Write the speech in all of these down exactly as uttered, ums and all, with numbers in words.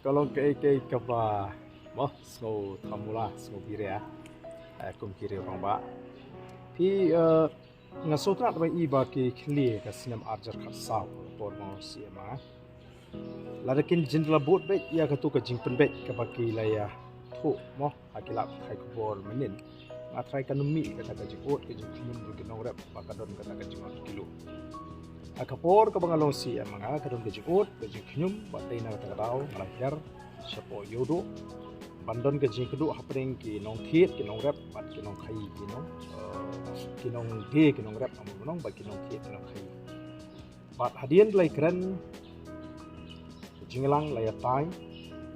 Ka long kaei kaei kaba, mo, sngew thamula, sngew biria, eh, kum ki riew rangbah. Phi, eh, nga sngewtynnat ba i ba ki khlieh ka snem arjar khatsaw, por mo si ma. Lada kin jin la bud beit ïa katu ka jingpynbeit kaba ki la ïathuh, mo, ha ki lad pathai khubor mynnin. Nga tharai kan ym mih kata ka jingud ka jingkhñium jong ki nongrep ba ka don kata ka jingud kilo. Ha ka por kaba nga long C M nga ka don ka jingud ka jingkhñium ba dei na kata ka daw nga la hiar shapoh Ïewduh ban don ka jingkynduh hapdeng ki nongthied ki nongrep bad ki nongkhaïi ki nong, eh, ki nongdie ki nongrep, nong bad ki nongthied ki nongkhaïi. Bad hadien la ïakren, ka jingïalang la ïatai,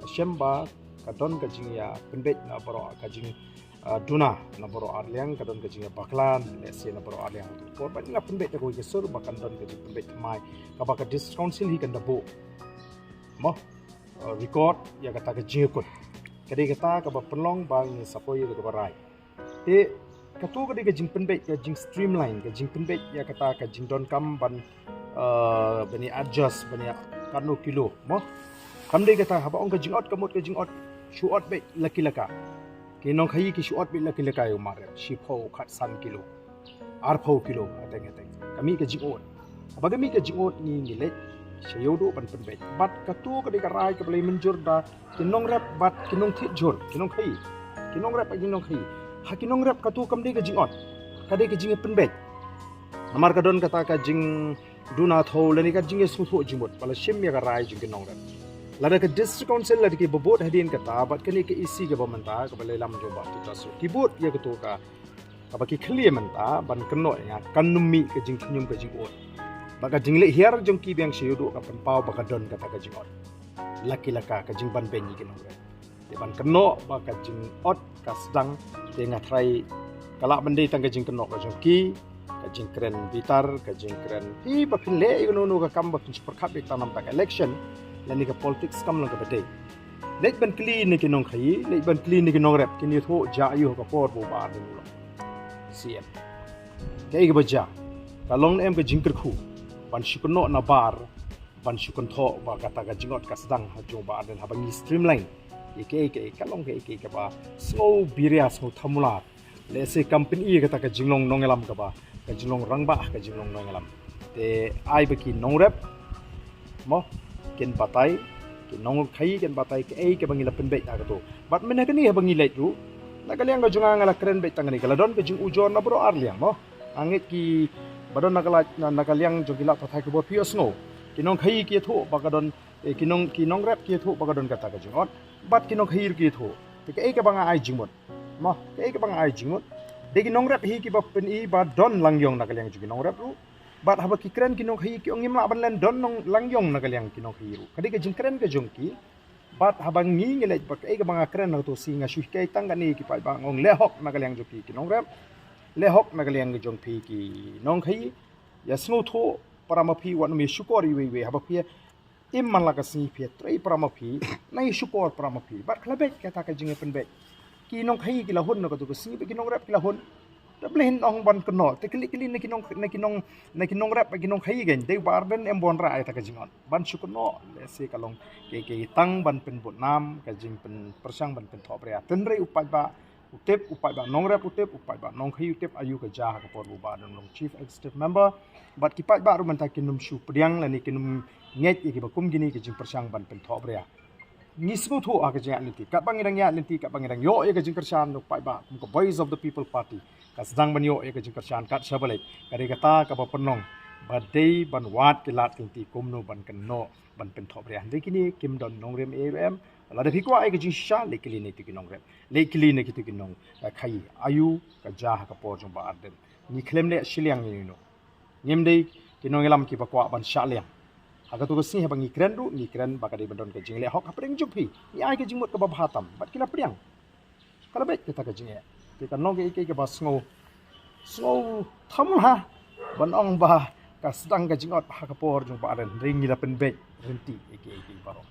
la shem ba ka don ka jingïapynbeit na baroh ka jing, ah, duna na baroh arliang, ka don ka jingïabakla lehse na baroh arliang. Por ba nga pynbeit da kawei ka sur ba kan don ka jingpynbeit thymmai kaba ka District Council hi kan da buh, mo, ah, record ïa kata ka jingïakut. Ka dei kata kaba pynlong ba ngin sa poi ïa kata ka rai. Te katu ka dei ka jingpynbeit, ka jingstreamline, ka jingpynbeit ïa kata ka jingdonkam ban, eh, ban ïa adjust, ban ïa katno kilo, mo. Kam dei kata haba ong ka jingot, ka mut ka jingot, shu ot beit la ki la ka. Ki nongkhaïi ki shu ot beit la ki la ka ïa u mareh, shiphew, khatsan kilo, arphew kilo, hateng hateng. Ka mih ka jingot. Haba ka mih ka jingot ngi, ngi leit sha Ïewduh ban pynbeit. Bad katu ka dei ka rai kaba la mynjur da ki nongrep bad ki nongthied jhur, ki nongkhaïi. Ki nongrep bad ki nongkhaïi. Ha ki nongrep katu kam dei ka jingot. Ka dei ka jingpynbeit. Namar ka don kata ka jingduna thew lane ka jingïasngewthuh jingmut ba la shim ïa ka rai jong ki nongrep. Lada ka District Council lada kiba bud hadien kata bad kane ka E C kaba mynta kaba la ïalam jong Bah Peter Soh. Ki bud ïa katu ka kaba ki khlieh mynta ban kynnoh ïa nga kan ym mih ka jingkhñium ka jingud. Ba ka jingleit hiar jong ki biang sha Ïewduh ka pynpaw ba ka don kata ka jingot. La ki la ka, ka jingban beiñ ïa ki nongrep. Te ban kynnoh ba ka jingot ka sdang, te nga tharai ka lah ban dei tang ka jingkynnoh ka jong ki, ka jingkren bitar, ka jingkren hi ba phin leh ïa kano kano ka kam ba phin shu pyrkhat beit tang namar ka election lane ka politics kam long kaba dei. Leit ban kylli na ki nongkhaïi, leit ban kylli na ki nongrep, kin ïathuh jia aiu ha ka por ba u Bah Ardent u long C M. Kaei kaba jia, ka long ne em ka jingkyrkhu ban shu kynnoh na bar, ban shu kynthoh ba kata ka jingot ka sdang ha jong u Bah Ardent haba ngi streamline ïa kaei kaei, ka long kaei kaei kaba sngew biria, sngew thamula. Lehse kam pyni kata ka jinglong nongïalam kaba, ka jinglong rangbah, ka jinglong nongïalam. Te ai ba ki nongrep, mo, kin batai, ki nongkhaïi kin batai kaei kaba ngi la pynbeit ha katu. Bad mynne kane haba ngi leit ruh na ka liang ka jong nga, nga la kren beit tang kane, ka la don ka jingujor na baroh arliang, mo. Nga ngeit kiba don na ka la, na, na ka liang jong ki lad pathai khubor phi ïohsngew. Ki nongkhaïi ki ïathuh ba ka don, eh, ki nong, ki nongrep ki ïathuh ba ka don kata ka jingot. Bad ki nongkhaïi ruh ki ïathuh. Te kaei kaba nga ai jingmut, mo, kaei kaba nga ai jingmut, dei ki nongrep hi kiba pyni ba don langïong na ka liang jong ki nongrep ruh. Bad haba ki kren ki nongkhaïi ki ong ngim lah ban len don nong langïong na ka liang ki nongkhaïi ruh. Ka dei ka jingkren ka jong ki. Bad haba ngi, ngi leit ba kaei kaba nga kren ha kato sngi, nga shu hikai tang kane, ki paidbah, nga ong leh hok na ka liang jong phi ki nongrep, leh hok na ka liang jong phi ki nongkhaïi. Ïa sngewthuh para ma phi, wat nym ïa shukor iwei iwei. Haba phi im man la ka sngi phi ïa trei para ma phi, nang ïa shukor para ma phi. Bad ka la beit kata ka jingïapynbeit. Ki nongkhaïi ki la hun na kato ka sngi bad ki nongrep ki la hun. Te balei ngin ong ban kynnoh? Te kylli kylli na ki nong, na ki nong, na ki nongrep, na ki nongkhaïi kein, dei u Bah Ardent em ban rah ïa kata ka jingot ban shu kynnoh. Lehse ka long kaei kaei tang ban pynbud nam, ka jingpynpyrshang ban pynthohbria. Hynrei u paidbah u tip, u paidbah nongrep u tip, u paidbah nongkhaïi u tip aiu ka jia ha ka por ba u Bah Ardent u long Chief Executive Member. Bad ki paidbah ruh mynta kin ym shu pdiang lane kin ym ngeit ïa kiba kum kine ki jingpyrshang ban pynthohbria. Ngi sngewthuh ha ka jingïaid lynti, katba ngi dang ïaid lynti, katba ngi dang ïoh ïa ka jingkyrshan na u paidbah kum ka Voice of the People Party, ka sdang ban ïoh ïa ka jingkyrshan kat shaba leit. Ka dei kata kaba pynlong ba dei ban wad ki lad ki lynti kumno ban kynnoh, ban pynthohbria. Hynrei kine kim don nongrim ei ruh em. Lada phi kwah ïa ka jingshisha, leit kylli na kito ki nongrep, leit kylli na kito ki nong, eh, khaïi. Aiu ka jia ha ka por jong Bah Ardent? Ngi khlem leh shiliang ïa uno. Ngim dei ki nongïalam kiba kwah ban shah liang. Ha kato ka sngi haba ngi kren ruh, ngi kren ba ka dei ban don ka jingleh hok hapdeng jong phi. Ngi ai ka jingmut kaba bha tam bad ki la pdiang. Ka la beit kata ka jingeh. Te kan long kaei kaei kaba sngew, sngew thamula ban ong ba ka sdang ka jingot ha ka por jong Bah Ardent, hynrei ngi la pynbeit ryntih ïa kaei kaei baroh.